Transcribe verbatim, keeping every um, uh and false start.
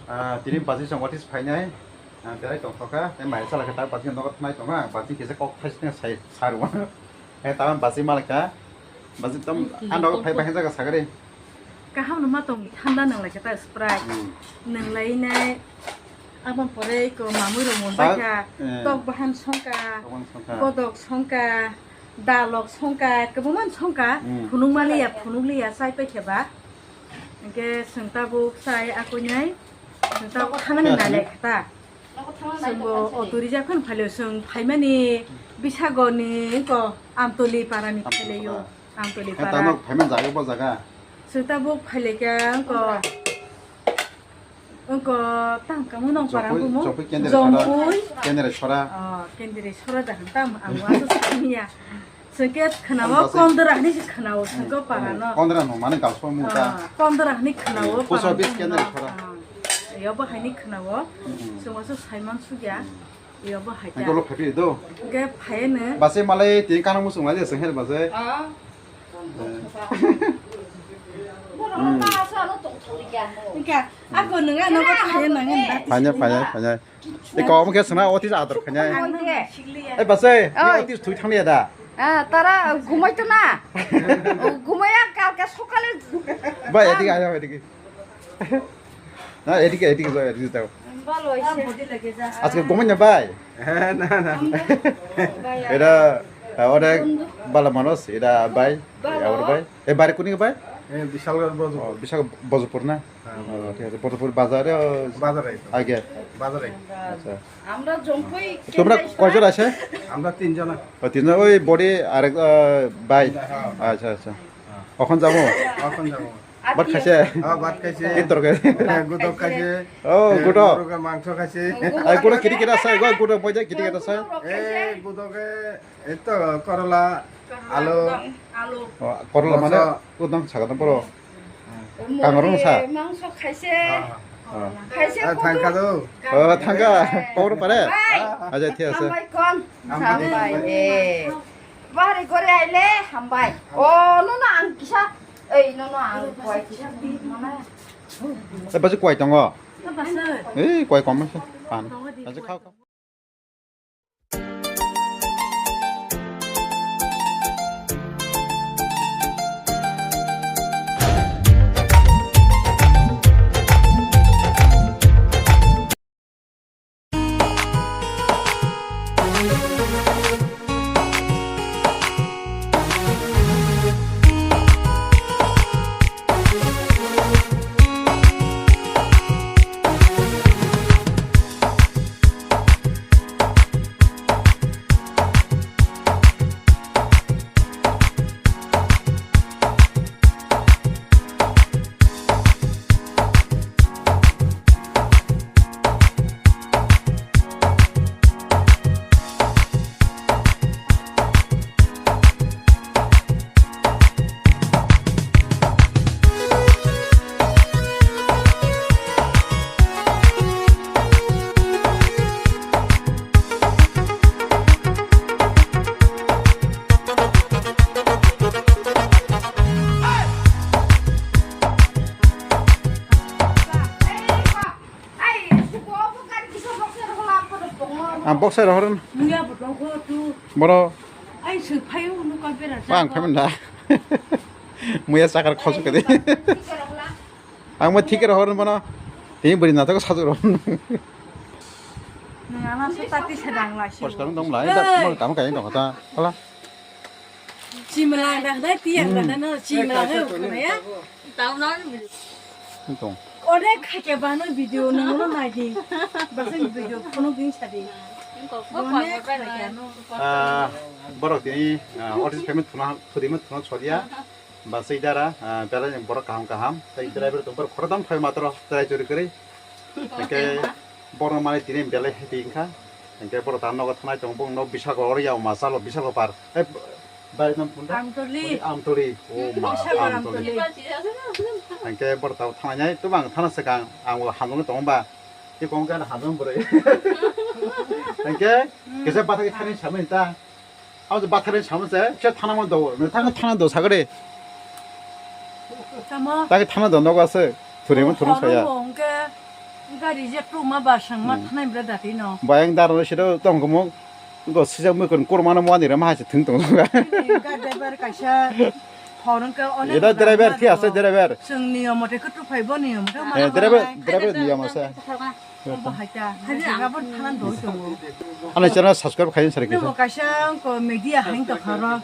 Ah, tini basi chwng office phainai. Ah, berai tongthokha. Tei mai chalakha ta basi nogo thanai tongo. Basi kisa kok thaisni sai sarwa. Eh, tama basi malaka. Basi tom Hmm, ano tom phai tom. Bahai jaga sagari. Kaham no ma tong thanda nang lai kha ta Sprite. Hmm. Nang lai nai. Abang pore ko mamui rok mon Sa-, bai kha. Eh. Tok bahan songka. Tok bahan songka. Kodok songka. Dalok songka. Kebuman songka. Hmm. Phunuk maliya, phunuk liya sai pai khe ba. Hingke chwng tabuk chai akoinai, chwng tabuk thanani Yes. nai lai kha ta. Chwngbo auto reserve khe phailio, chwng phaimani Bisagoni wngkha Amtoli parani Amtoli phailaio. Para. Amtoli Eh, para. Tamo phaiman jaga bo jaga. Chwng tabuk phailaikha wngkha, wngkha tang kamo nong para Jongpui, bumo? Jongpui Kendra Jongpui. Sora. Kendra Sora. Oh, Kendra Sora da khan tam ang wasu samiya. Chwngke khwnao Ang basi- Kondra hwnwi se khwnao chwngko Hmm, parano. Kondra no mane galsong mungka. Ah, Kondra hwnwi khwnao Hmm, post parano office Kendra khwnao. Sora. Ah, yobo haini khwnao. Hmm. Chwngma se saiman sugya. Hmm. Yobo haita. Ang kolo phapi do. Hingke phayene. Base malai tin kanang musung lai se her base. Ah. Hmm. Hingke ako nunga nogo phayene nangin dati Phanya, sugya. Phanya, phanya. Eko omo khe sona office ador khanya. Ang nang sikliya. Eh, base, ni Oi. Office thui thangya da? Ah, tara gumai to na. Gumai ang kalke sokale. Bai, edik ayo, edik. Na, edik, edik jo, edik jo. Balo ise. Ajke gumai na bai? Eh, na, na. Bai. Era, ah, ore bala manos, era bai, Balo. Era bai. Eh, bare kuni bai? Eh, Bishalgarh Bojopur. Oh, Bishal Bojopur na? হ্যাঁ। ও, ঠিক আছে। পদ্মপুর বাজারে, ও, বাজারে। আগে? বাজারে। আচ্ছা। আমরা জম্পুই তোমরা কেন্দ্রে কয়জন আছে? আমরা তিনজন। ও, তিনজন। ওই বডি আরেক, আহ, ভাই। হ্যাঁ। আচ্ছা, আচ্ছা। হ্যাঁ। কখন যাবো? কখন যাবো? আর ভাত কি খাইছে? আছে? হ্যাঁ, ভাত খাইছে। কি তরকারি? হ্যাঁ, গুদক খাইছে। ও, হ্যাঁ, গুদক। মুরগা মাংস খাইছে। গুদক আর গুদক খাইছে। কিটি কিটি আছে? গো, গুদক বই যায়, কিটি কিটি আছে? গুদক খাইছে। এই গুদকে এই তো করলা, করলা, আলু, আলু। ও, করলা মানে মশলা। একদম ছাগা তো বড়। Kangaroo sa? Mangso khaise. Ah. Ah. Khaise. Ah, kutu. Thangka do. Oh, thangka. Hei. Kobor pare? Bai. Aja, thik ase. Hambai kon. Hambai. Hambai. Eh. Bari gore aile hambai. Oh, no, no, ang kisa. Ei, no, no, ang koi kisa. Mana? Eh, basi koi tongo? Basi. Eh, koi kom se. Pan. Aja khao, khao. Ang box sai rohor. Boro. Ang phaiman da. Muya sakar khosok kadi. Ang ma thik rohor bono. Tini bwrwi natok sajwk rohor. Nang ana so tati sedang lai si. Porstar dong lai, da, mo tamo kaya dong kata. Hala. Chimla dah dai tiang dah no, chimla he ukna ya. Tong. Ode khake bano video no no nai di. Basing video kono din sadi. Kok kok Bone kok kok khake. Ah, borok tini, ah, office payment thuna, thudi ma thuna chodia. Ba sei dara, ah, belai ni borok kaham kaham. Tai driver tong borok khorokdam phai matro try chori kwrwi. Hingke borok mani tini belai happy wngkha. Hingke borok ta nogo thanai tongo, bong nok bisako oro ya ma salo bisako par. Eh, bai nam punda? Amtoli. Amtoli. Oh ma, Bisako Amtoli. Amtoli. Hingke borok ta thanai nai, tubang thana sekang ang hamjong tongo ba. Ti kong kan hamjong boroi. Hingke kesa bathai thani samai ta. Abo je bathari samo se, se thana mo do, ne thana, thana do sagade. Tamo? Taki thana do nogo ase, thuri mo, thuri mo saya. Horo mo hingke, Gari je tuma ba sangma thanai bra dati no. Bayang daro siro tong komo. Go sijak mui kon kurmano mo ani rama haise thung tong. Gari driver kaisa phorong ka onek. Eda driver thi ase driver. Sung niyom mote kutu phaibo niyom mote. Eh, driver driver niyom ase. Bo haita. Haja abot thanan doi tongo. Ana channel subscribe khain sar kisa. Nimo kaisa ko media hain to kharo.